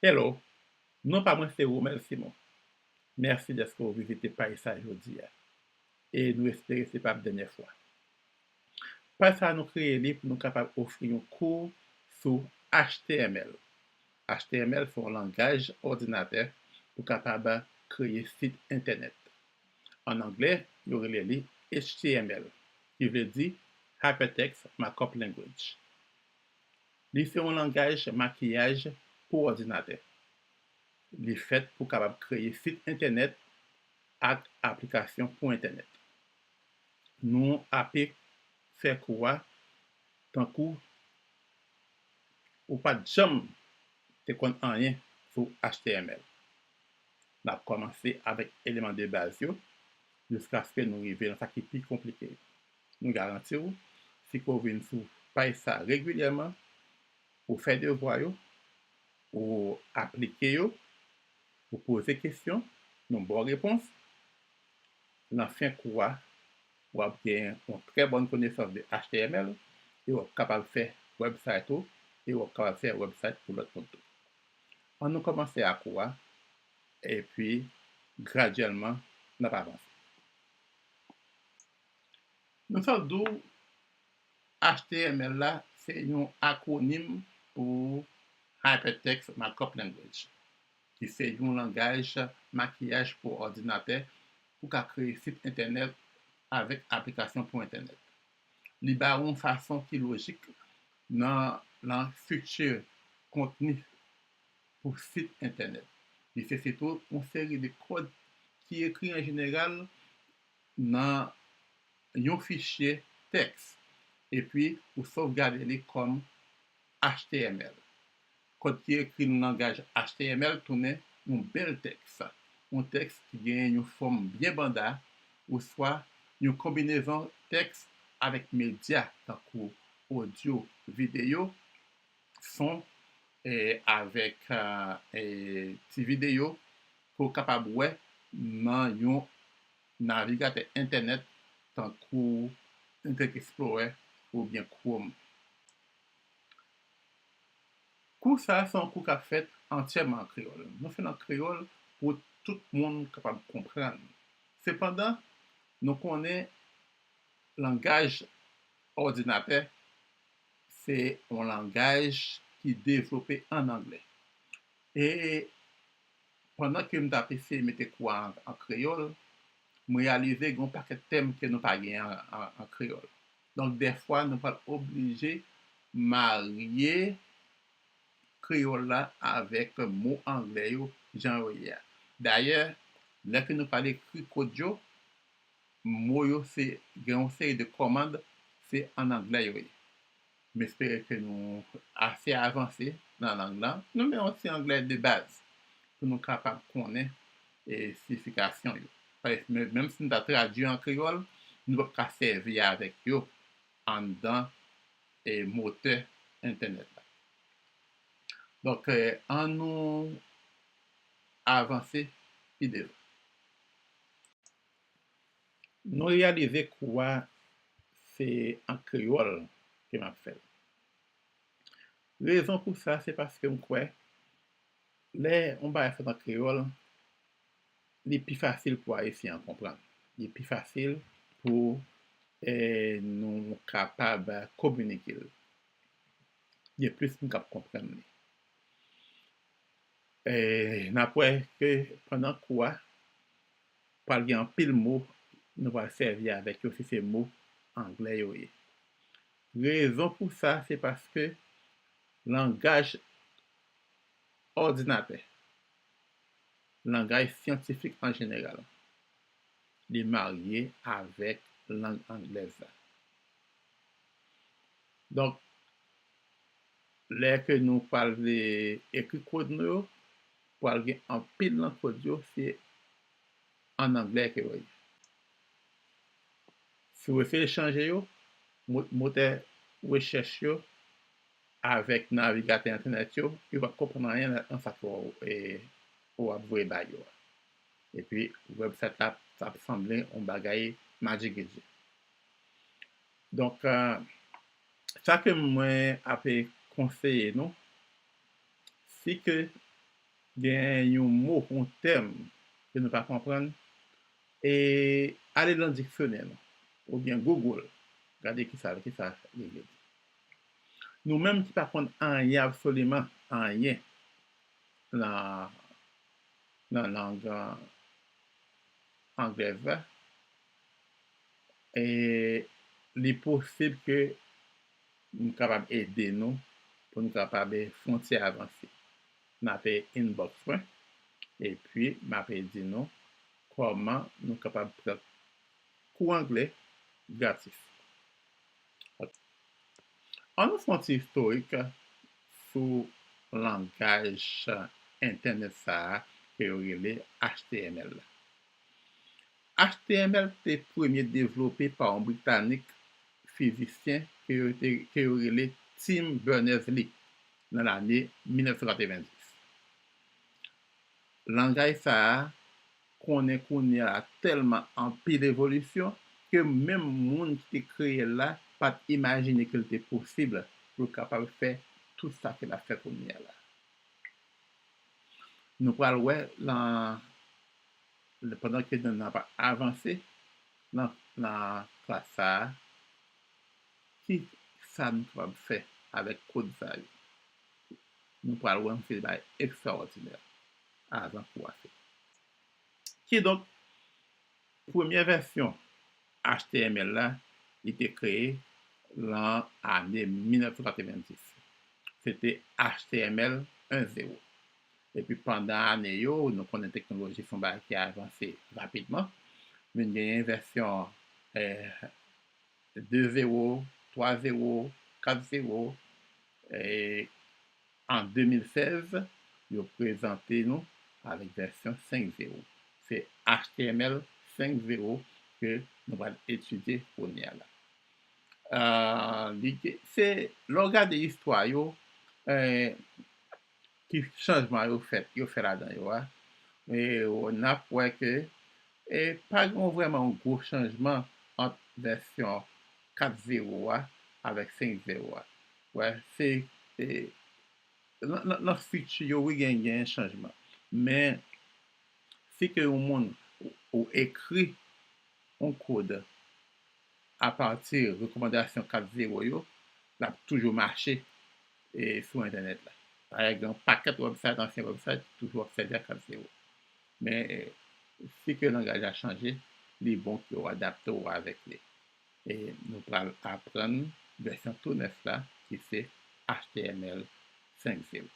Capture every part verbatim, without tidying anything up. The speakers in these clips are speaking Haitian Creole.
Hello, non pa mwen se Romel Simon. Mèsi dèske w vizite paj sa jodi a. E nou espere se p ap dènyè fwa. Paj sa nou kreye li pou nou kapab ofri yon kou sou H T M L. H T M L se yon langaj òdinatè pou kapab kreye sit entènèt. An anglè, yo rele li H T M L, ki vle di Hypertext Markup Language. Li se yon langaj makiyaj pou òdinatè. Li fèt pou kapab kreye sit entènèt ak aplikasyon pou entènèt. Nou ape fè kou a tankou ou pa t janm te konn anyen sou H T M L. N ap kòmanse avèk eleman de baz yo jiskaske nou rive nan sa ki pi konplike yo. Nou garanti w, si ke w vin sou paj sa regilyèman, ou fè devwa yo, ou aplike yo, ou poze kesyon, nou ba w repons, nan fen kou a, w ap gen yon trè bòn konesans de H T M L e w ap kapab fè website ou e w ap kapab fè website pou lòt moun tou. An nou kòmanse ak kou a, epi gradyèlman, n ap avanse. Nou sot di w H T M L la se yon akwonim pou Hypertext Markup Language, ki se yon langaj makiyaj pou òdinatè pou ka kreye sit entènèt avèk aplikasyon pou entènèt. Li ba ou yon fason ki lojik nan, nan estrikti kontni pou sit entènèt. Li se sitou yon seri de kòd ki ekri an jeneral nan yon fichye tèks, epi ou sovgade li kòm H T M L. Kòd ki ekri nan langaj H T M L tounen yon bèl tèks, yon tèks ki genyen yon fòm byen banda, oswa yon konbinezon tèks avèk medya tankou odyo, videyo, son, e avèk e, e, ti videyo pou w kapab wè nan yon navigatè entènèt tankou Internet Explorer oubyen Chrome. Kou sa a se yon kou k ap fèt antyèman an kreyòl. Nou fè l an kreyòl pou tout moun kapab konprann. Sepandan, nou konnen langaj òdinatè se yon langaj ki devlope ann anglè. E pandan ke m t ap eseye mete kou a an, an kreyòl, m reyalize gen yon pakèt tèm ke nou pa gen an, an, an kreyòl. Donk, dèfwa, nou pral oblije marye kreyòl la avèk mo anglè yo jan yo ye a. Dayè, lè ke nou pral ekri kòd yo, mo yo se, gen yon seri de kòmand, se ann anglè yo ye. M espere ke nou ase avanse nan lang lan. Nou gen yon ti anglè de baz pou nou kapab konnen e, siyifikasyon yo. Paske men, menm si nou ta tradui an kreyòl, nou p ap ka sèvi avèk yo anndan e, motè entènèt la. Donk, e, ann nou avanse pi devan. Nou reyalize kou a se an kreyòl ke m ap fè l. Rezon pou sa, se paske m kwè, lè yon bagay fèt an kreyòl, li pi fasil pou Ayisyen an konprann. Li pi fasil pou, e, nou kapab kominike l. Gen plis moun k ap konprann li. E, n ap wè ke pandan kou a, pral gen anpil mo nou pral sèvi avèk yo si se mo anglè yo ye. Rezon pou sa, se paske langaj òdinatè, langaj syantifik an jeneral, li marye avèk lang anglèz la. Donk, lè ke nou pral ekri kòd nou yo, pral gen anpil nan kòd yo, se ann anglè ke yo ye. Si w eseye chanje yo, mo-, motè rechèch yo avèk navigatè entènèt yo, yo p ap konprann anyen nan, nan sa ke w, e, w ap voye ba yo a. Epi, website la ap sanble yon bagay madjigidji. Donk, e, sa ke mwen ape konseye nou, si ke gen yon mo, yon tèm ke nou pa konprann, e ale nan diksyonè nou, oubyen Google, gade kisa, kisa li vle di. Nou menm ki pa konn anyen, absoliman anyen nan, nan lang, ah, anglèz la, e li posib ke m kapab ede nou pou nou kapab fè yon ti avanse. N ape inbox mwen, epi m ape di nou kòman nou kapab pran kou anglè gratis. Ann nou fè yon ti istorik sou langaj entènèt sa a ke yo rele H T M L la. H T M L te premye devlope pa yon Britanik fizisyen ke yo, te, ke yo rele Tim Berners-Lee nan lane mil nèf san katrevenndis. Langaj sa a konnen kounye a tèlman anpil evolisyon ke menm moun ki te kreye l la pa t imajine ke l te posib pou l kapab fè tout sa ke l ap fè kounye a la. Nou pral wè nan, pandan ke nou ap avanse nan, nan klas sa a, ki sa nou kapab fè avèk kòd sa yo. Nou pral wè yon seri bagay ekstraòdinè avan kou a fini. Kidonk, premyè vèsyon H T M L la, li te kreye nan ane mil nèf san katrevenndis. Se te H T M L en zewo. Epi pandan ane yo, nou konnen teknoloji se yon bagay ki avanse rapidman. Vin genyen vèsyon, eh, de zewo, twa zewo, kat zewo, e an de mil sèz, yo prezante nou avèk vèsyon senk zewo. Se H T M L senk zewo ke nou pral etidye kounye a la. Ah, li te, se, lè w gade istwa yo, eh, ki chanjman yo fèt, yo fè ladan yo a, e n ap wè ke, e pa gen vrèman yon gwo chanjman ant vèsyon kat zewo a avèk senk zewo a. Wè, se, e, nan, nan, nan estrikti yo, wi, gen, gen chanjman. Men, si ke yon moun ou, ou ekri yon kòd apati rekòmandasyon kat zewo yo, l ap toujou mache, e, sou entènèt la. Dayè, gen yon pakèt website, ansyen website, ki toujou ap sèvi ak kat zewo. Men, e, si ke langaj la chanje, li bon ke w adapte w avèk li. E nou pral aprann vèsyon tou nèf la, ki se H T M L senk zewo.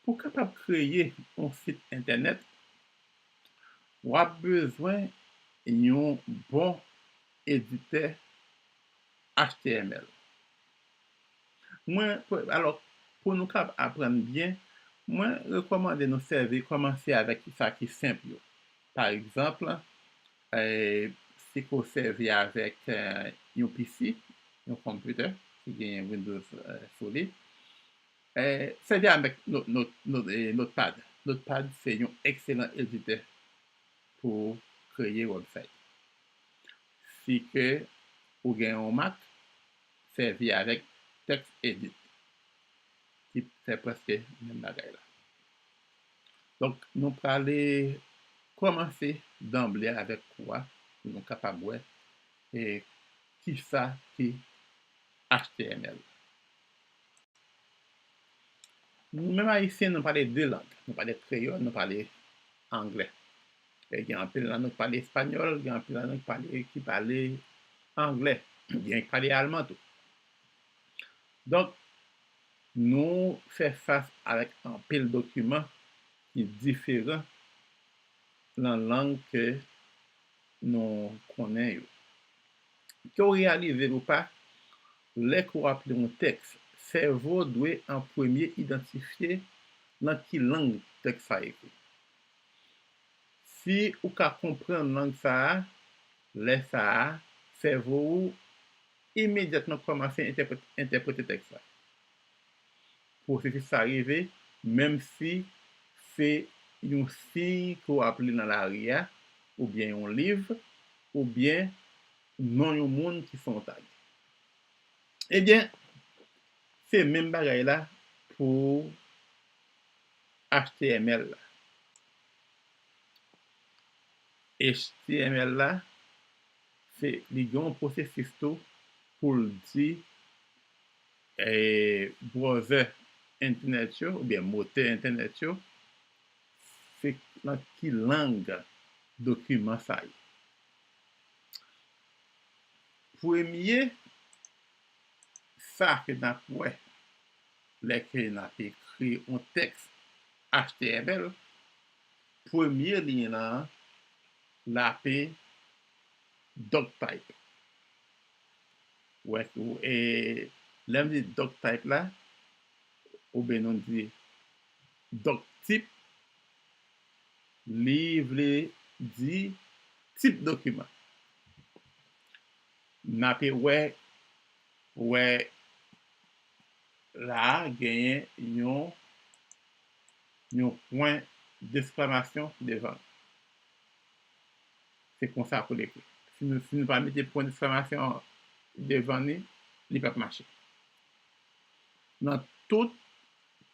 Pou w kapab kreye yon sit entènèt, w ap bezwen yon bon editè H T M L. Mwen, pou, alò, pou nou kab aprann byen, mwen rekòmande nou sèvi, kòmanse avèk sa ki senp yo. Pa egzanp, eh, si ke w sèvi avèk, eh, yon P C, yon konpitè ki gen Windows, eh, sou li, eh, sèvi avèk Not-, Not-, Not-, eh, Notepad. Notepad se yon ekselan editè pou kreye website. Si ke ou gen yon Mac, sèvi avèk TextEdit, ki fè prèske menm bagay la. Donk, nou prale kòmanse danble avèk kou a, pou nou kapab wè, e, kisa ki H T M L. Nou menm Ayisyen, nou pale de lang. Nou pale kreyòl, nou pale anglè. E gen anpil nan nou ki pale espanyòl, gen anpil nan nou ki pale, ki pale anglè. Gen ki pale alman tou. Donk, nou fè fas avèk anpil dokiman ki diferan nan lang ke nou konnen yo. Ke w reyalize l ou pa, lè ke w ap li yon tèks, sèvo w dwe an premye idantifye nan ki lang tèks la ekri. Si ou ka konprann lang sa a, lè sa a, sèvo w imedyatman kòmanse entèprete, entèprete tèks la. Pwosesis sa rive, menm si se yon siy ke w ap li nan lari a, oubyen yon liv, oubyen non yon moun ki fè yon tag. Ebyen, se menm bagay la pou H T M L la. H T M L la, se, li gen yon pwosesis tou pou l di, eh, browser entènèt yo, oubyen motè entènèt yo, se nan ki lang dokiman sa ye. Premye, sa ke n ap wè lè ke n ap ekri yon tèks H T M L, premye liy lan, l ape doctype. Wè, e, lè m di doctype la, oubyen nou di doctype, li vle di tip dokiman. N ape wè, wè la a genyen yon, yon pwen deksklamasyon devan l. Se konsa pou l ekri. Si nou, si nou pa mete pwen deksklamasyon devan li, li p ap mache. Nan tout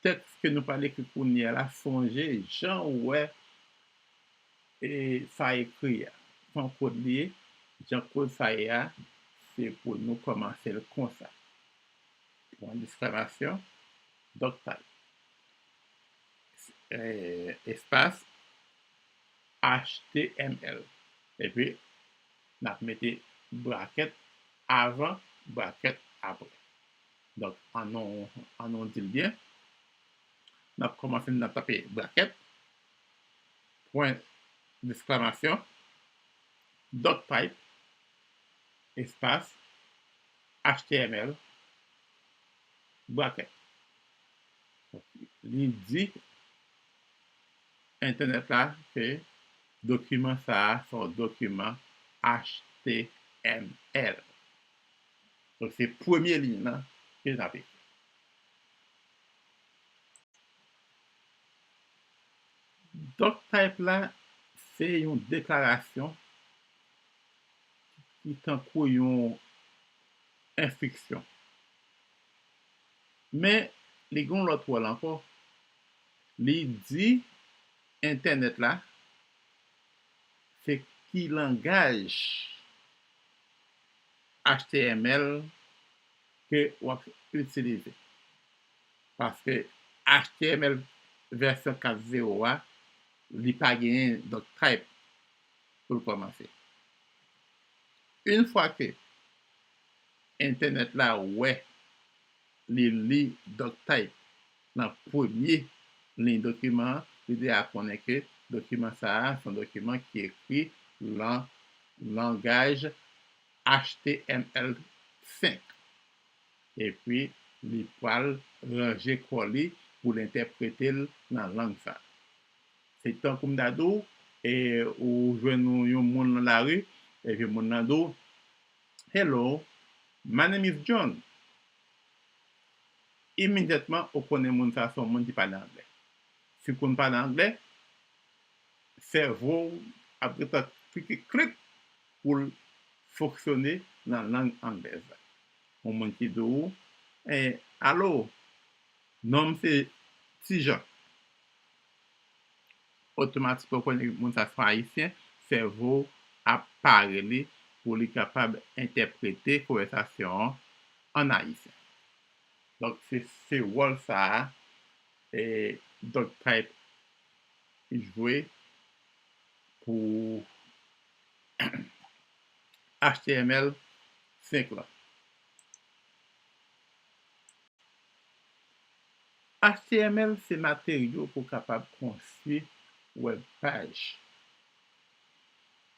tèks ke nou pral ekri kounye a la, sonje jan w wè, e, sa ekri a. Jan kòd li ye, jan kòd sa ye a, se pou nou kòmanse l konsa. Pwen deksklamasyon, doctype, eh, espas, H T M L. Epi, n ap mete brakèt avan, brakèt apre. Donk, ann nou, ann nou di l byen. N ap kòmanse, n ap tape brakèt, pwen deksklamasyon, doctype, espas, H T M L, brakèt. Li di entènèt la ke dokiman sa a se yon dokiman H T M L. Donk, se premye liy lan ke n ap ekri. Doctype la, se yon deklarasyon ki tankou yon enstriksyon. Men, li gen yon lòt wòl ankò. Li di entènèt la se ki langaj H T M L ke w ap itilize. Paske H T M L vèsyon kat zewo a, li pa genyen doctype pou l kòmanse. Yon fwa ke entènèt la wè li li doctype nan premye liy dokiman an, li deja konnen ke dokiman sa a se yon dokiman ki ekri lan langaj H T M L senk. Epi, li pral ranje kò li pou l entèprete l nan lang sa a. Se tankou m ta di w, e, ou jwenn yon moun nan lari, epi moun nan di w, "Hello, my name is John." Imedyatman, ou konnen moun sa a se yon moun ki pale anglè. Si w konn pale anglè, sèvo w ap gentan klike klik pou l fonksyone nan lang anglèz la. Yon moun ki di w, "Eh, alo, non m se Ti Jan." Otomatikman, ou konnen moun sa se yon Ayisyen, sèvo w ap pare li pou li kapab entèprete konvèsasyon an ann ayisyen. Donk, se, se wòl sa a, e, doctype jwe pou H T M L senk lan. H T M L se materyo pou w kapab konstwi wèb paj.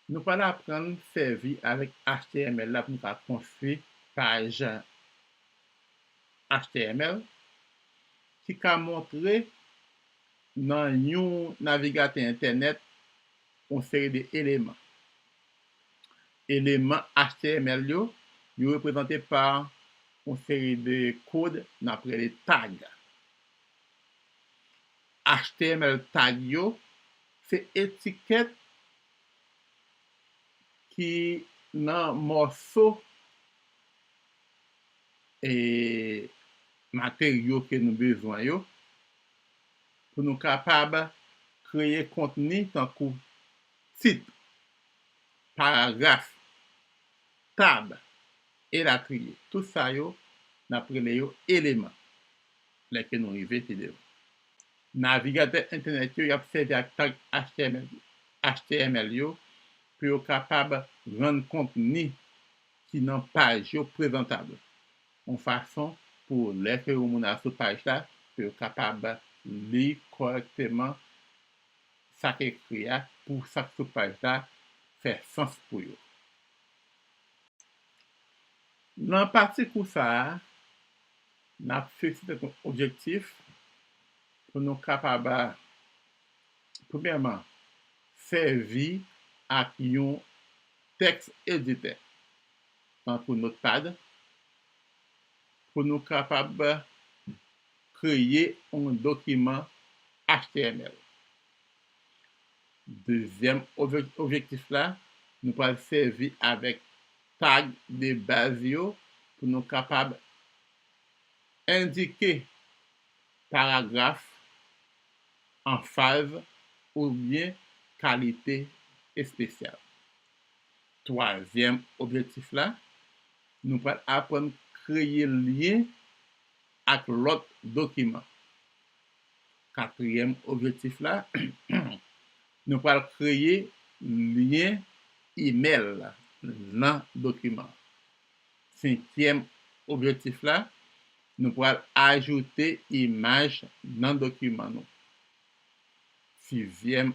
Nou pral aprann sèvi avèk H T M L la pou nou ka konstwi paj H T M L ki ka montre nan yon navigatè entènèt yon seri de eleman. Eleman H T M L yo, yo reprezante pa yon seri de kòd n ap rele tag. H T M L tag yo se etikèt ki nan mòso, e, materyo ke nou bezwen yo pou nou kapab kreye kontni tankou tit, paragraf, tab, elatriye. Tout sa yo, n ap rele yo eleman lè ke nou rive pi devan. Navigatè entènèt yo, y ap sèvi ak tag H T M L, H T M L yo pou yo kapab rann kontni ki nan paj yo prezantab, yon fason pou lè ke yon moun al sou paj la, pou yo kapab li kòrèkteman sa k ekri a, pou sa k sou paj la fè sans pou yo. Nan pati kou sa a, n ap fikse tèt nou objektif pou nou kapab, premyèman, sèvi ak yon tèks editè, tankou Notepad, pou nou kapab kreye yon dokiman H T M L. Dezyèm obje-, objektif la, nou pral sèvi avèk tag de baz yo pou nou kapab endike paragraf, anfaz oubyen kalite espesyal. Twazyèm objektif la, nou pral aprann kreye lyen ak lòt dokiman. Katriyèm objektif la, nou pral kreye lyen imèl nan dokiman. Senkyèm objektif la, nou pral ajoute imaj nan dokiman nou. Sizyèm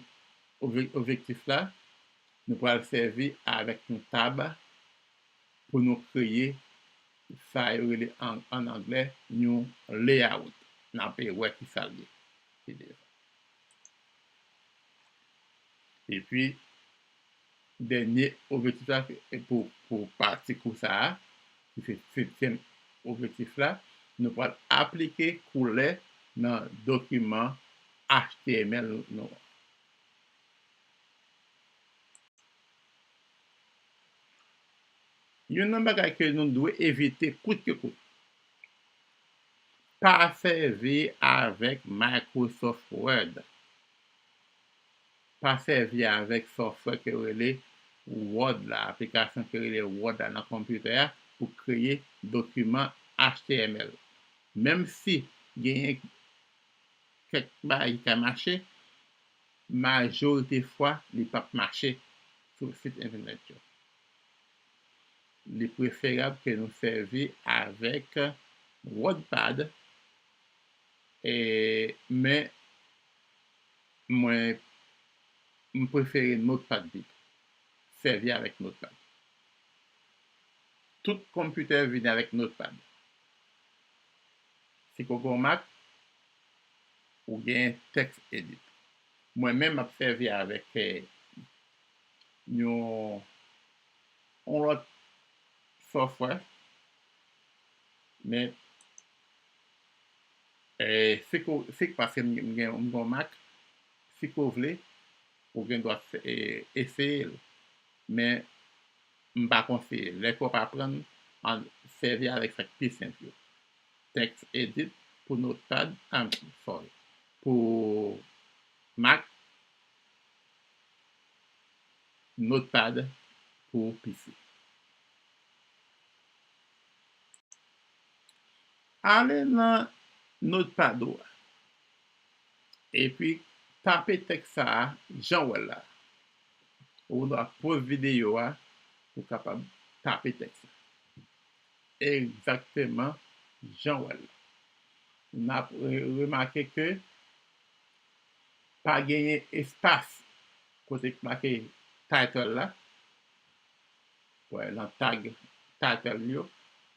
obje-, objektif la, nou pral sèvi avèk yon tab pou nou kreye sa yo rele an, an anglè yon layout. N ap wè ki sa l ye pi devan. Epi, dènye objektif la, se pou, pou pati kou sa a, ki se setyèm objektif la, nou pral aplike koulè nan dokiman H T M L nou an. Youn nan bagay ke nou dwe evite kout ke kout, pa sèvi avèk Microsoft Word. Pa sèvi avèk software ke yo rele Word la, aplikasyon ke yo rele Word la nan konpitè a pou kreye dokiman H T M L. Menm si genyen kèk bagay ki ka mache, majorite fwa, li p ap mache sou sit entènèt yo. Li preferab ke nou sèvi avèk WordPad, e, men mwen, m prefere Notepad pito. Sèvi avèk Notepad. Tout konpitè vini avèk Notepad. Si w gen yon Mac, ou gen TextEdit. Mwen menm, m ap sèvi avèk, eh, yon, yon lòt software, men, eh, si ke w, si, paske m, m gen, m gen yon Mac, si ke w vle, ou gen dwa fè, eh, eseye l. Men, m pa konseye. Lè ke w ap aprann, ann sèvi avèk sa k pi senp yo. TextEdit pou Notepad, ah, sorry, pou Mac, Notepad pou P C. Ale nan Notepad ou a. Epi tape tèks sa a, jan w wè l la. Ou dwe poz videyo a pou w kapab tape tèks la. Egzakteman jan w wè l la. N ap re-, remake ke pa genyen espas kote k make title la. Wè, nan tag, title yo,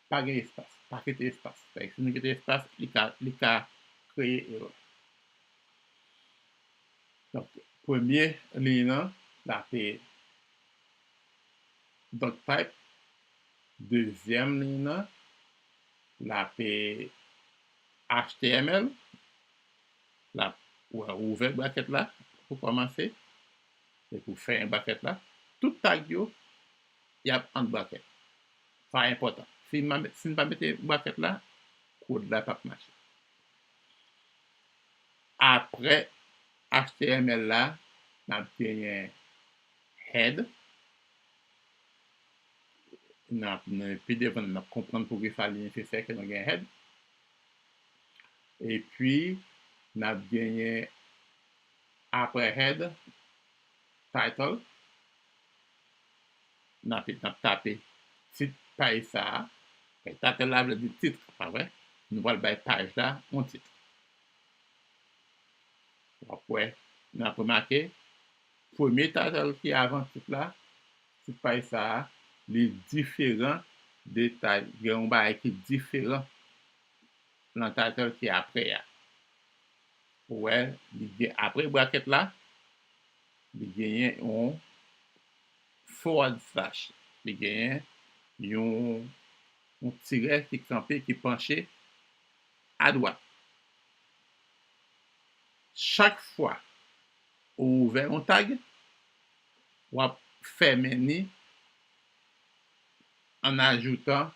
pa gen espas. Pa kite espas. Paske si nou kite espas, li ka, li ka kreye erè. Donk, premye liy nan, l ape doctype. Dezyèm liy nan, l ape H T M L. L ap, ou ouvè brakèt la pou kòmanse. Epi w fèmen brakèt la. Tout tag yo, y ap ant brakèt. Sa enpòtan. Si m pa met-, si n pa mete brakèt la, kòd la p ap mache. Apre H T M L la, n ap genyen head. N ap, n, pi devan, n ap konprann poukisa li nesesè ke nou gen head. Epi, n ap genyen apre head, title. N ap, n ap tape tit paj sa a. Title la vle di tit, pa vre? Nou pral bay paj la yon tit. W ap wè, n ap remake, premye title ki avan tit la, tit paj sa a, li diferan de title, gen yon bagay ki diferan nan title ki apre a. Ou wè, li gen, apre bracket la, li genyen yon forward slash. Li genyen yon, yon tirè ki kanpe, ki panche adwat. Chak fwa ou ouvè yon tag, w ap fèmen ni an ajoutan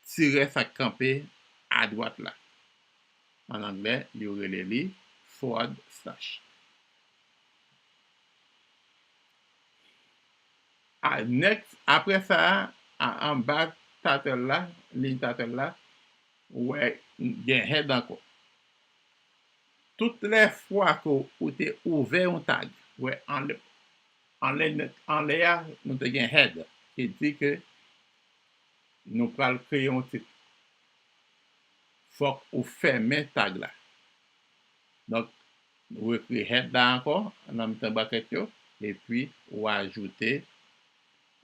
tirè sa k kanpe adwat la. An anglè, yo rele li forward slash. A, next, apre sa a, anba title la, liy title la, ou wè gen head ankò. Tout lè fwa ke ou te ouvè yon tag, wè anlè, anlè, anlè a, nou te gen head, ki di ke nou pral kreye yon tit. Fòk ou fèmen tag la. Donk, ou ekri head la ankò, nan mitan bracket yo, epi ou ajoute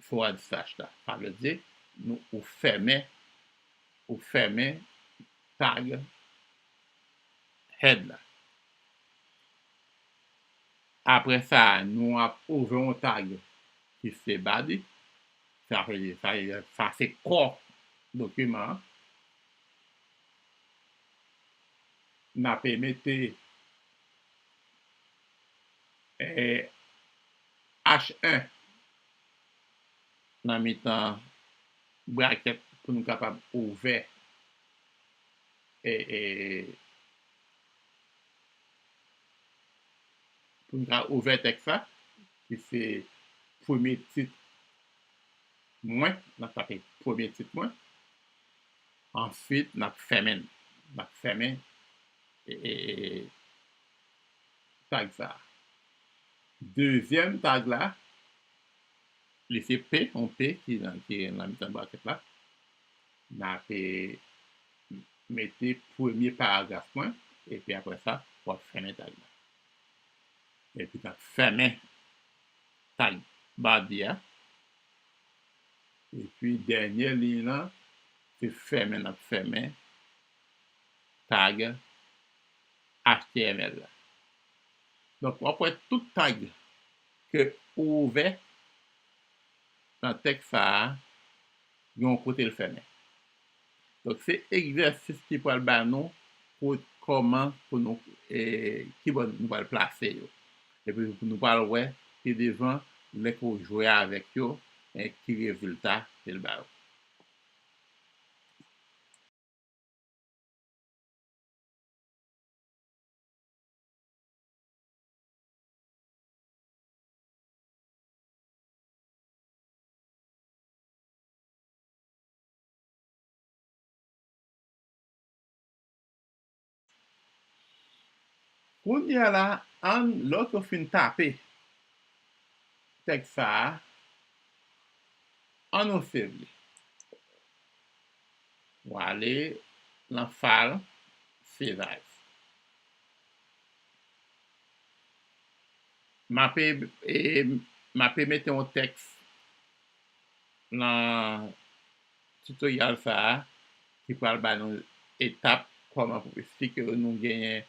forward slash la. Sa vle di, nou, ou fèmen, ou fèmen tag head la. Apre sa, nou ap ouvè yon tag ki se body. Sa vle di, sa, sa se kò dokiman an. N ap mete, eh, H un nan mitan bracket pou nou kapab ouvè, eh, eh, pou nou ka ouvè tèks la, ki se premye tit mwen, n ap tape premye tit mwen. Answit, n ap fèmen l. N ap fèmen, e, e, e, tag sa a. Dezyèm tag la, li se P, yon P ki nan, ki nan mitan bracket la. N ap, e, mete premye paragraf mwen, epi apre sa, w ap fèmen tag la. Epi n ap fèmen tag body a. Epi dènye liy lan, se fèmen n ap fèmen tag H T M L la. Donk, w ap wè tout tag ke ou ouvè nan tèks sa a, gen yon kote l fèmen. Donk, se egzèsis ki pral ba nou pou kòman pou nou, e, ki bò nou pral plase yo. Epi nou pral wè pi devan, lè ke w jwe avèk yo, e, ki rezilta ke l ba ou. Kounye a la, ann, lè w fin tape tèks sa a, ann nou save li. W ale nan file, save as. M ape, e, m ape mete yon tèks nan tutorial sa a ki pral ba nou etap kòman pou esplike nou genyen,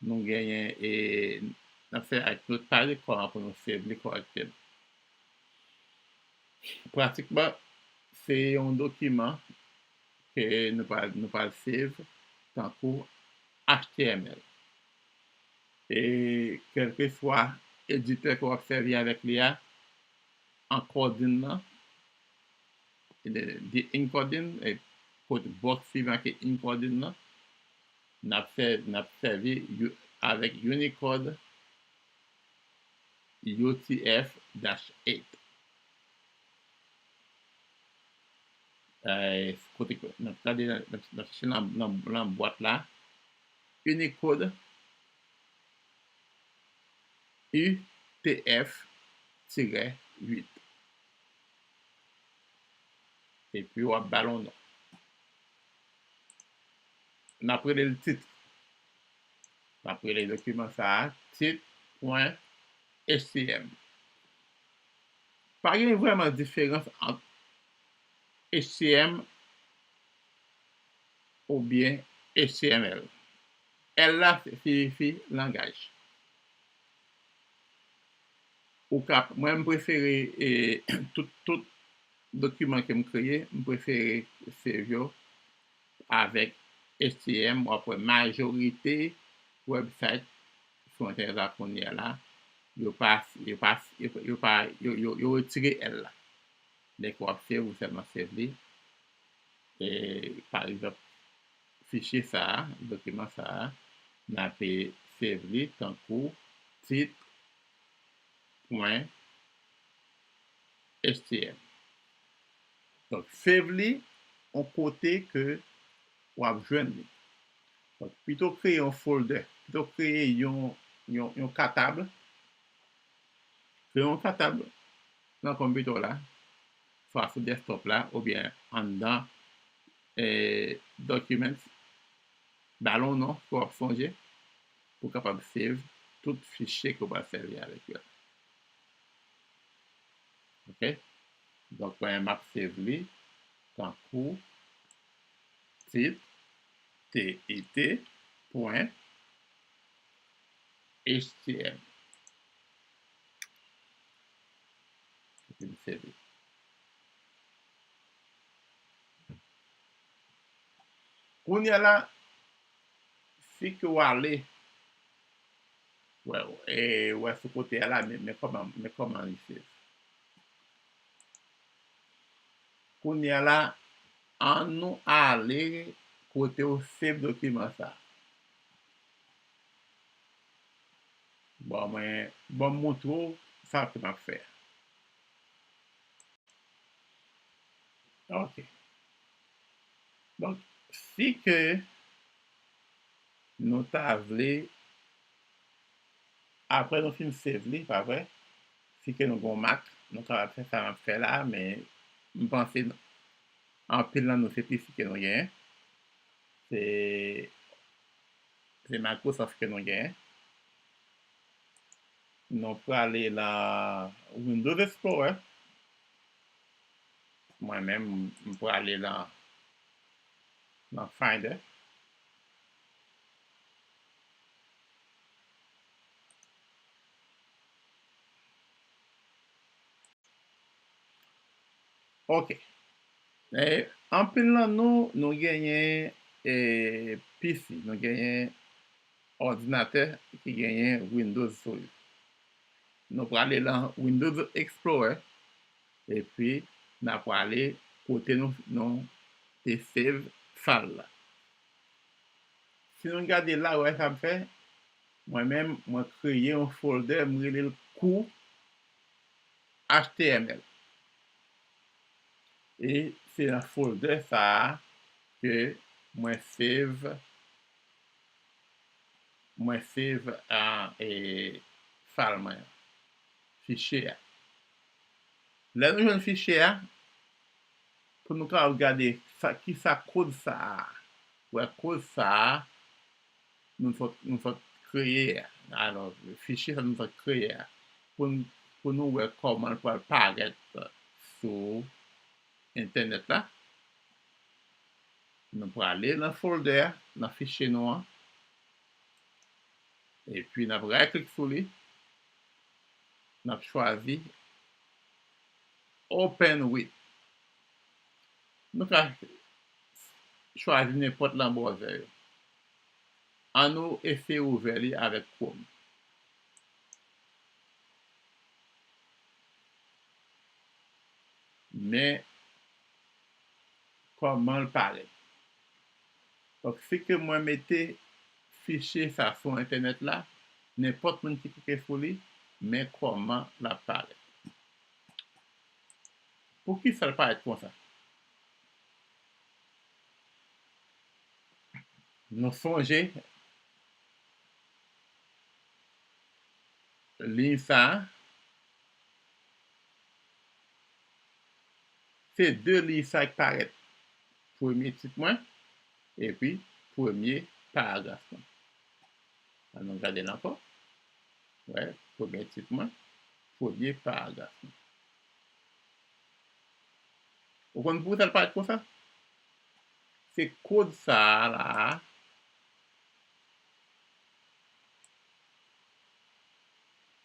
nou genyen, e, n ap fè ak Notepad, kòman pou nou save li kòrèkteman. Pratikman, se yon dokiman ke nou pral, nou pral save tankou H T M L. E kèlkeswa editè ke w ap sèvi avèk li a, encoding nan, the encoding, e kot bòks li make encoding nan, n ap fè, n ap sèvi avèk Unicode U T F dash eight. Kote n ap gade, n ap chèche nan bwat la, Unicode U T F tirè uit. Epi w ap ba l yon non. N ap rele l tit. N ap rele dokiman sa a tit pwen H T M. Pa gen vrèman diferans ant H T M oubyen H T M L. L la siyifi langaj. Ou ka, mwen, m prefere, e, tout, tout dokiman ke m kreye, m prefere save yo avèk H T M. W ap wè majorite website sou entènèt la kounye a la, yo pa, yo pa, yo, yo pa, yo, yo, yo retire L la. Lè ke w ap save, ou sèlman save li. E, pa egzanp, fichye sa a, dokiman sa a, n ape save li tankou tit pwen H T M. Donk, save li yon kote ke w ap jwenn li. Donk, pito kreye yon folder, pito kreye yon, yon, yon katab, kreye yon katab nan konpitè w la, swa sou desktop la, oubyen anndan, e, Documents, ba l yon non ke w ap sonje, pou w kapab save tout fichye ke w pral sèvi avèk yo. Ok? Donk, mwen, m ap save li tankou tit, T I T, pwen, H T M. Epi m save. Kounye a la, si ke w ale, wè, e, wè sou kote a la, men, men kòman, men kòman li save. Kounye a la, ann nou ale kote w save dokiman sa a. Bon, mwen, bon, m montre w sa ke m ap fè. Ok. Donk, si ke nou ta vle, apre nou fin save li, pa vre? Si ke nou gen yon Mac, nou kapab fè sa m ap fè la, men m panse anpil nan nou se P C ke nou genyen. Se, se Microsoft ke nou genyen. Nou prale nan Windows Explorer. Mwen menm, m prale nan, nan Finder. Ok. E, anpil nan nou, nou genyen, e, P C, nou genyen òdinatè ki genyen Windows sou li. Nou prale nan Windows Explorer, epi n a prale kote nou, nou te save file la. Si nou gade la, wè sa m fè? Mwen menm, mwen kreye yon folder, m rele l kou H T M L. E se nan folder sa a ke mwen save, mwen save, a, e, file mwen an, fichye a. Lè nou jwenn fichye a, pou nou kapab gade sa, kisa kòd sa a. Wè kòd sa a, nou sot, nou sot kreye a. Alò, fichye sa nou sot kreye a. Pou n, pou nou wè kòman l pral parèt sou entènèt la, nou prale nan folder a, nan fichye nou an. Epi n ap right click sou li. N ap chwazi Open with. Nou ka chwazi nenpòt nan browser yo. An nou eseye ouvè li avèk Chrome. Men kòman l parèt. Donk, si ke mwen mete fichye sa sou entènèt la, nenpòt moun ki klike sou li, men kòman l ap parèt. Poukisa l parèt konsa? Nou sonje liy sa a, se de liy sa a ki parèt. Premye tit mwen, epi premye paragraf mwen. Ann nou gade l ankò. Wè, premye tit mwen, premye paragraf mwen. Ou konn poukisa l parèt konsa? Se kòd sa a la a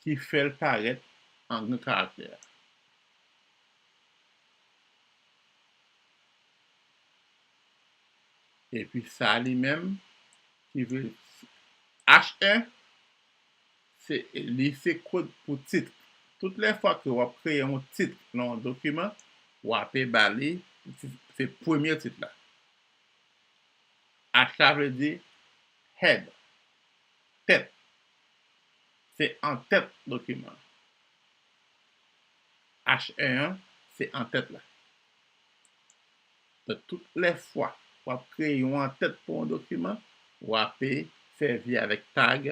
ki fè l parèt an gran karaktè a. Epi sa li menm, ki vle H un, se, li se kòd pou tit. Tout lè fwa ke w ap kreye yon tit nan yon dokiman, w ape ba li, se, se premye tit la. H la vle di head, tèt. Se antèt dokiman an. H un an, se antèt la. Donk, tout lè fwa w ap kreye yon antèt pou yon dokiman, w ape sèvi avèk tag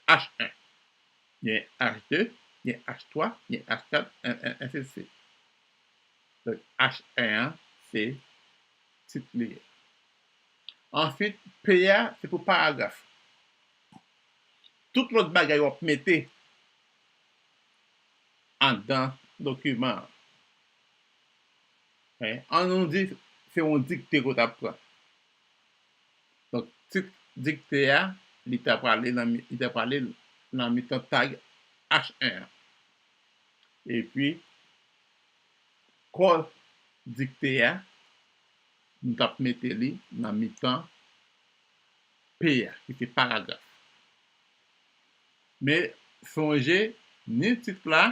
H un. Gen H deux, gen H trois, gen H quatre, en, en, ensi de suite. Donk, H un an, se tit li ye. Answit, P a, se pou paragraf. Tout lòt bagay w ap mete anndan dokiman an. Hein? An nou di, se yon dikte ke w t ap pran. Donk, tit dikte a, li ta prale nan mi-, li ta prale nan mitan tag H un an. Epi, kò dikte a, nou t ap mete li nan mitan P a, ki se paragraf. Men, sonje, ni tit la,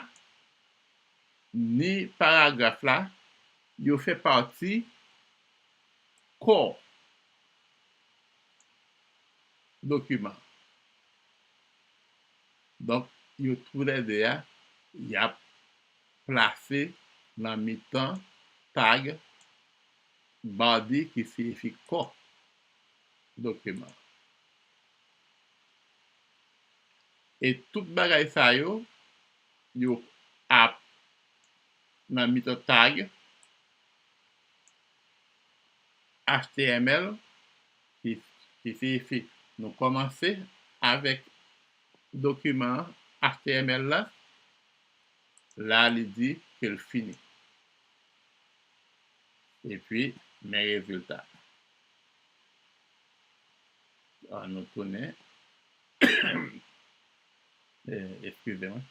ni paragraf la, yo fè pati kò dokiman. Donk, yo toulède a, y ap plase nan mitan tag body ki siyifi kò dokiman. E tout bagay sa yo, yo ap nan mitan tag H T M L, ki, ki siyifi nou kòmanse avèk dokiman H T M L la, la li di ke l fini. Epi, men rezilta. An nou tounen. Eh, eskize mwen.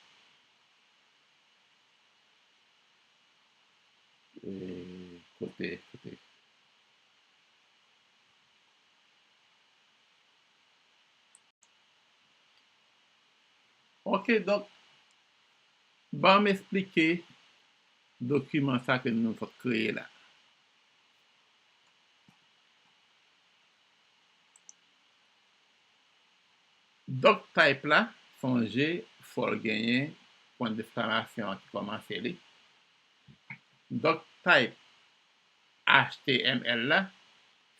Eh, kote, kote. Ok, donk, ban m esplike dokiman sa ke nou sot kreye la. Doctype la, sonje, fò l genyen pwen dèksklamsyon an ki kòmanse li. Doctype H T M L la,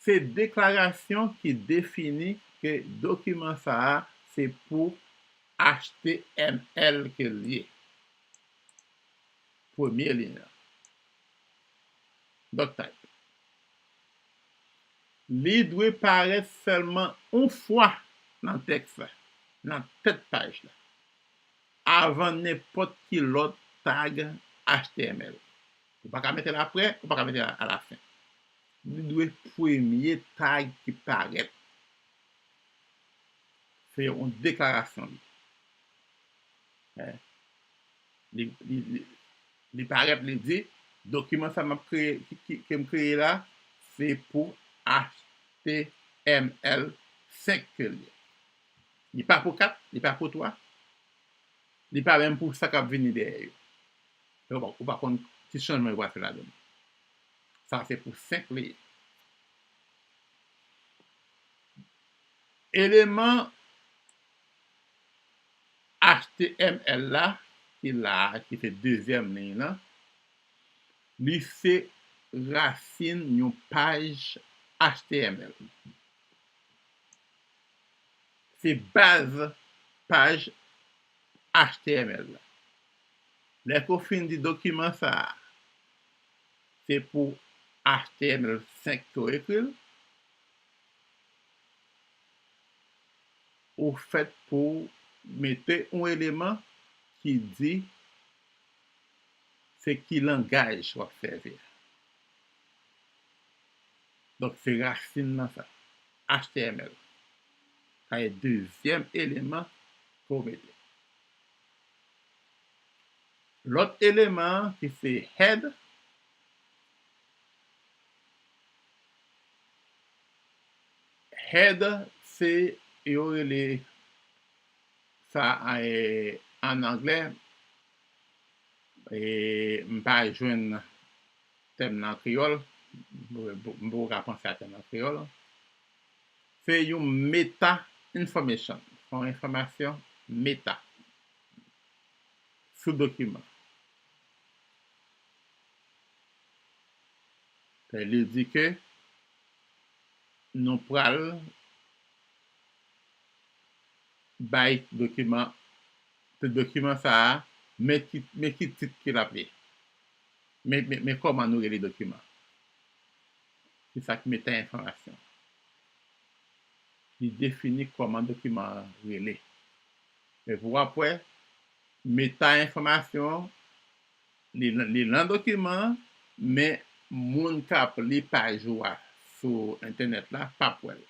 se deklarasyon ki defini ke dokiman sa a se pou H T M L ke l ye. Premye liy lan. Doctype. Li dwe parèt sèlman yon fwa nan tèks la, nan tèt paj la, avan nenpòt ki lòt tag H T M L. Ou pa ka mete l aprè, ou pa ka mete l alafen. Li dwe premye tag ki parèt. Se yon deklarasyon li. Eh, li, li, li, li parèt, li di, dokiman sa m ap kreye, ki, ki, ke m kreye la, se pou H T M L senk ke l ye. Li pa pou kat, li pa pou twa, li pa menm pou sa k ap vini dèyè yo. Ou pa, ou pa konn ki chanjman yo pral fè ladan l. Sa se pou senk li ye. Eleman T M L la, ki la a, ki se dezyèm liy lan, li se rasin yon paj H T M L. Se baz paj H T M L la. Lè ke w fin di dokiman sa a, se pou H T M L senk ke w ekri l, ou fèt pou w mete yon eleman ki di se ki langaj w ap sèvi a. Donk, se rasin nan sa, H T M L. Sa e dezyèm eleman ke w mete. Lòt eleman an ki se head, head se, yo rele sa, e, an anglè, e, m pa jwenn tèm nan an kreyòl, m poko ka panse a tèm nan an kreyòl. Se yon meta information, se yon enfòmasyon meta sou dokiman. Sa vle di ke nou pral bay dokiman, dokiman sa a, men ki, men ki tit ke l ap ye. Men, men, men kòman nou rele dokiman. Se sa k meta enfòmasyon. Li defini kòman dokiman an rele. Men pou w ap wè, meta enfòmasyon, li, li nan dokiman an, men moun k ap li paj ou a sou entènèt la p ap wè l.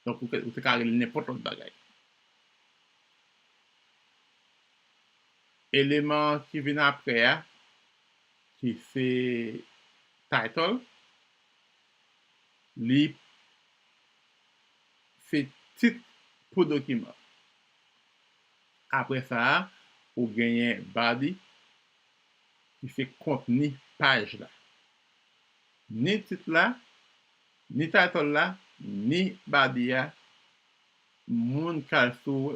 Donk, ou, ou te ka rele l nenpòt lòt bagay. Eleman ki vin apre a, ki se title, li se tit pou dokiman. Apre sa a, ou genyen body, ki se kontni paj la. Ni tit la, ni title la, ni body a, moun k al sou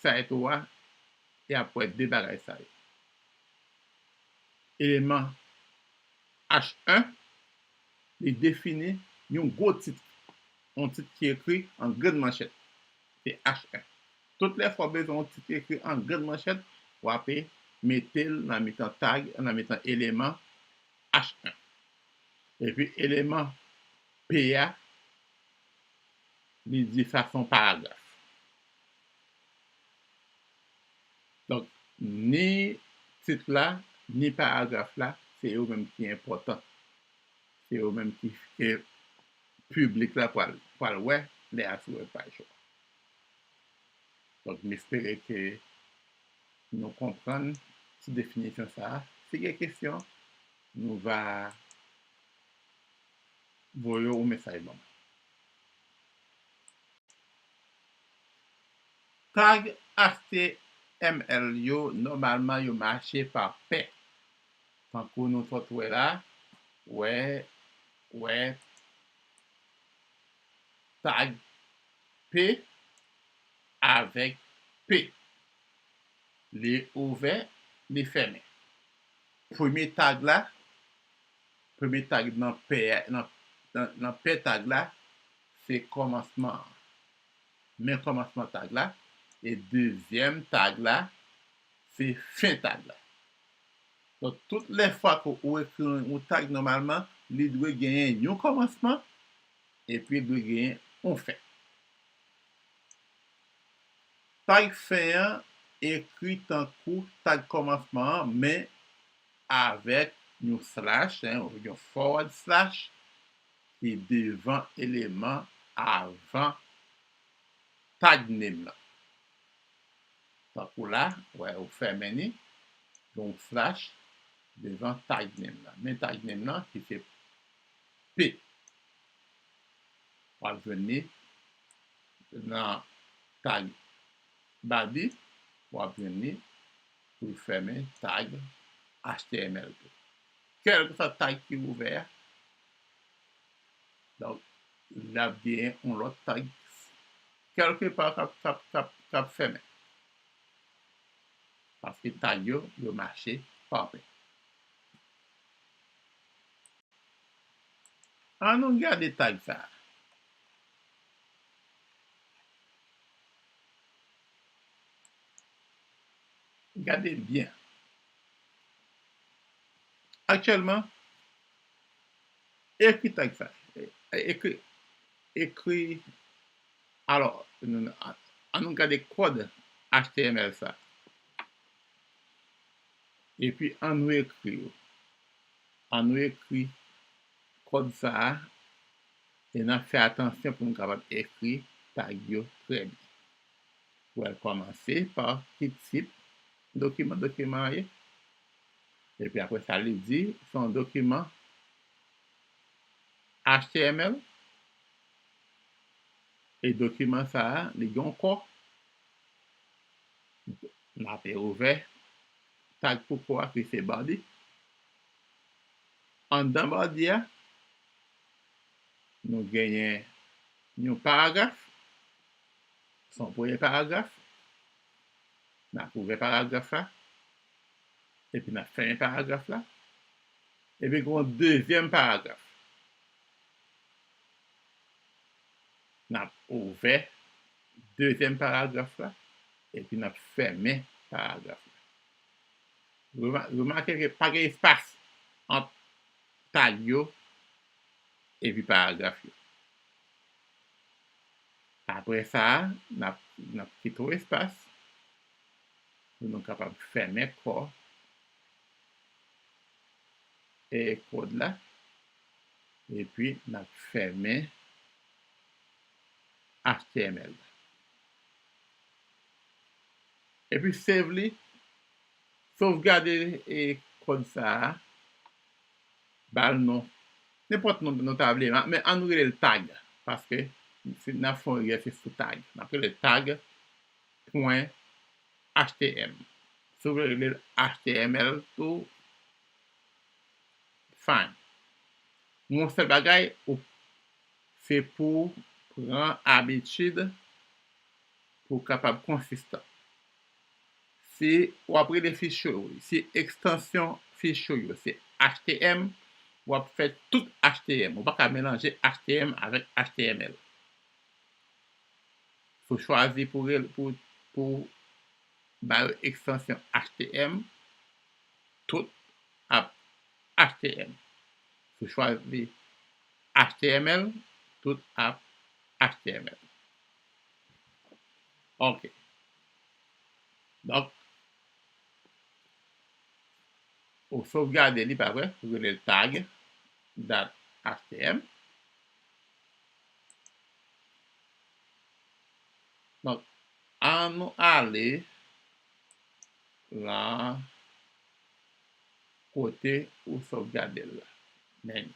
site ou a, y ap wè de bagay sa yo. Eleman H un, li defini yon gwo tit, yon tit ki ekri an grann manchèt. Se H un. Tout lè fwa w bezwen yon tit ekri an grann manchèt, w ape mete l nan mitan tag, nan mitan eleman H un. Epi eleman P a, li di sa se yon paragraf. Donk, ni tit la, ni paragraf la, se yo menm ki enpòtan. Se yo menm ki, ke piblik la pral, pral wè lè y al sou wèb paj ou a. Donk, m espere ke nou konprann ti definisyon sa a. Si gen kesyon, nou va voye yon mesaj ban mwen. Tag H T M L yo, nòmalman, yo mache pa pè. Tankou nou sot wè la, wè, wè, tag P avèk P. Li ouvè, li fèmen. Premye tag la, premye tag nan pè, nan, nan, nan pè tag la, se kòmansman an. Men kòmansman tag la, e dezyèm tag la, se fen tag la. Donk, tout lè fwa ke ou ekri yon tag nòmalman, li dwe genyen yon kòmansman, epi li dwe genyen yon fen. Tag fen an ekri tankou tag kòmansman an, men avèk yon slash, en, yon forward slash, ki devan eleman avan tag name lan. Tankou la, wè, ou fèmen ni, gen yon slash devan tag name lan. Men tag name lan ki se P. W ap jwenn ni nan tag body, w ap jwenn ni pou l fèmen tag H T M L tou. Kèlkeswa tag ki ouvè a, donk, l ap genyen yon lòt tag kèlkepa k ap, k ap, k ap, k ap fèmen. Paske tag yo, yo mache pa pè. An nou gade tag sa a. Gade l byen. Aktyèlman, ekri tag sa. Ekri, ekri, alò, nou, an nou gade kòd H T M L sa. Epi an nou ekri yo. An nou ekri kòd sa a, e n ap fè atansyon pou nou kapab ekri tag yo trè byen. Pou l kòmanse pa ki tip dokiman dokiman an ye. Epi apre sa, li di se yon dokiman H T M L. E dokiman sa a, li gen yon kò. N ape ouvè tag pou kò a ki se body. Anndan body a, nou genyen yon paragraf. Se yon premye paragraf. N ap ouvè paragraf la. Epi n ap fèmen paragraf la. Epi gen yon dezyèm paragraf. N ap ouvè dezyèm paragraf la, epi n ap fèmen paragraf la. Rema-, remake ke pa gen espas ant tag yo epi paragraf yo. Apre sa a, n ap, n ap kite yon espas pou nou kapab fèmen kò e kòd la, epi n ap fèmen H T M L la. Epi save li, sovgade e kòd sa a, ba l non, nenpòt non nou ta vle, men an nou rele l tag, paske si n ap fè yon egzèsis sou tag, n ap rele l tag pwen H T M. Si w vle rele l H T M L tou, fine. Yon sèl bagay, ou, se pou w pran abitid pou w kapab konsistan. Si w ap rele fich yo, si ekstansyon fich yo se H T M, w ap fè tout H T M. Ou pa ka melanje H T M avèk H T M L. Si w chwazi pou, pou, pou ba yo ekstansyon H T M, tout ap H T M. Si w chwazi H T M L, tout ap H T M L. Ok. Donk, ou sovgade li, pa vre? Ou rele l tag dot H T M. Donk, an nou ale la kote ou sovgade l la. Men,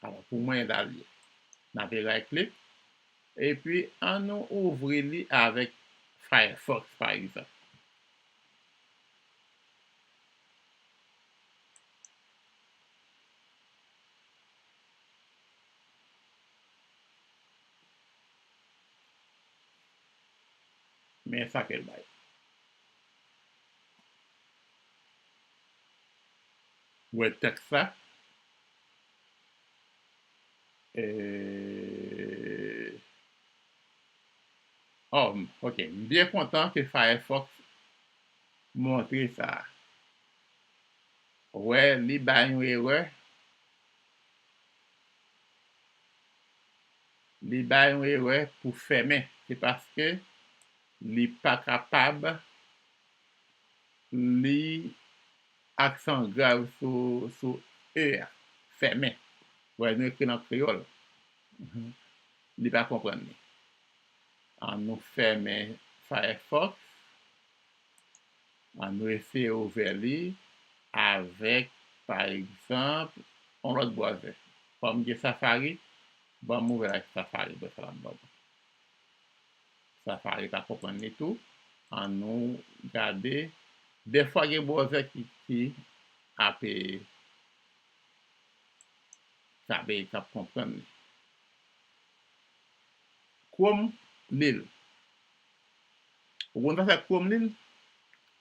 alò, pou mwen, la l ye. N ape right click. Epi, an nou ouvri li avèk Firefox, pa egzanp. Men sa ke l bay. Ou wè tèks la. E, oh, ok. M byen kontan ke Firefox montre sa. Ou wè, li bay yon erè. Li bay yon erè pou fèmen. Se paske li pa kapab li aksan grav sou, sou E a. Fèmen. Wè, nou ekri l an kreyòl. Li pa konprann li. An nou fèmen Firefox. An nou eseye ouvè li avèk, pa egzanp, yon lòt bwazè. Kòm gen Safari, ban m ouvè l ak Safari, bon, sa l ap ban m. Safari ka konprann li tou. An nou gade. Dèfwa gen bwazè ki, ki ape, k ape, k ap konprann li. Chrome li l. Ou konn sa fè Chrome li l?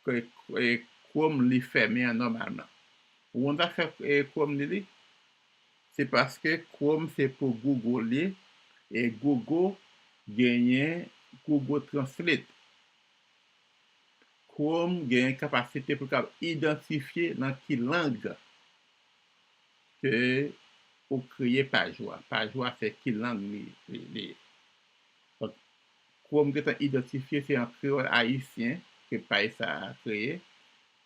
Ke, e, Chrome li fèmen an nòmalman. Ou konn sa fè, e, Chrome li li? Se paske Chrome se pou Google li ye, e Google genyen Google Translate. Chrome genyen kapasite pou l kapab idantifye nan ki lang ke ou kreye paj ou a. Paj ou a se ki lang li, li, li ye. Donk, Chrome gentan idantifye se an kreyòl ayisyen ke paj sa a kreye.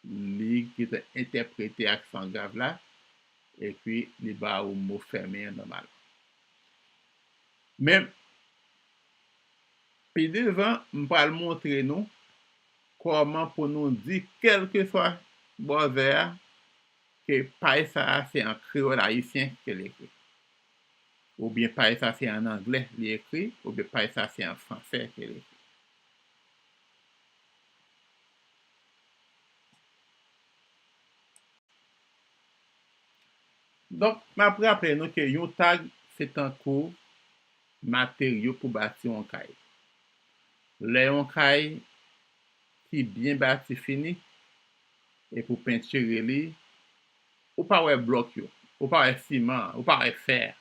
Li gentan entèprete aksan grav la, epi li ba ou mo fèmen an nòmal. Men, pi devan, m pral montre nou kòman pou nou di, kèlkeswa bwazè a, ke paj sa a se an kreyòl ayisyen ke l ekri. Oubyen paj sa se an anglè li ekri, oubyen paj sa se an fransè ke l ekri. Donk, m ap raple nou ke yon tag se tankou materyo pou bati yon kay. Lè yon kay ki byen bati fini, e pou pentire li, ou pa wè blòk yo, ou pa wè siman, ou pa wè fè a.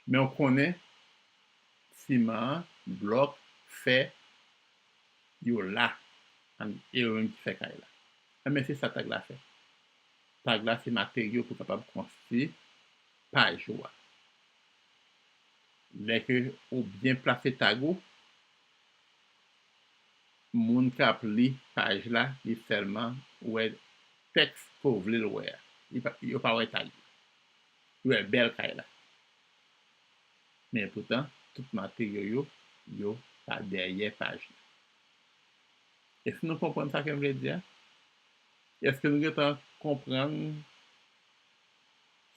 Men w konnen siman an, blòk, fè, yo la. An, e yo menm ki fè kay la. Enben, se sa tag la fè. Tag la se materyo pou kapab konstwi paj ou a. Lè ke ou byen plase tag ou, moun k ap li paj la, li sèlman wè tèks ke w vle l wè a. Li pa, yo pa wè tag yo. Yo wè bèl kay la. Men poutan, tout materyo yo, yo pa dèyè paj la. Èske nou konprann sa ke m vle di a? Èske nou gentan konprann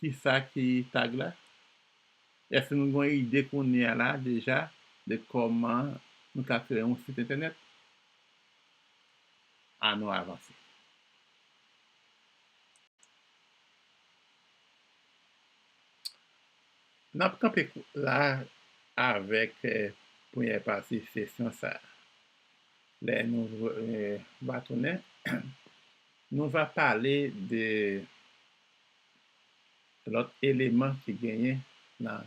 kisa ki tag la? Èske nou gen yon ide kounye a la deja de kòman nou ka kreye yon sit entènèt? Ann nou avanse. N ap kanpe kou-, la avèk, eh, premyè pati sesyon sa a. Lè nou, eh, va tounen, nou va pale de lòt eleman ki genyen nan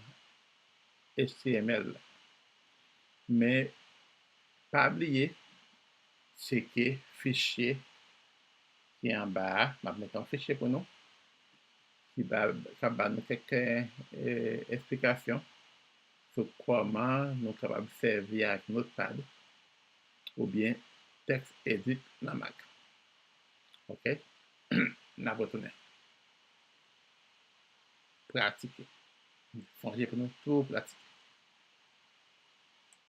H T M L la. Men, pa bliye, tcheke fichye ki anba a. M ap mete yon fichye pou nou ki ba, k ap ba nou kèk, eh, esplikasyon sou kòman nou kapab sèvi ak Notepad oubyen TextEdit nan Mac. Oke? N ap retounen. Pratike. Sonje pou nou toujou pratike.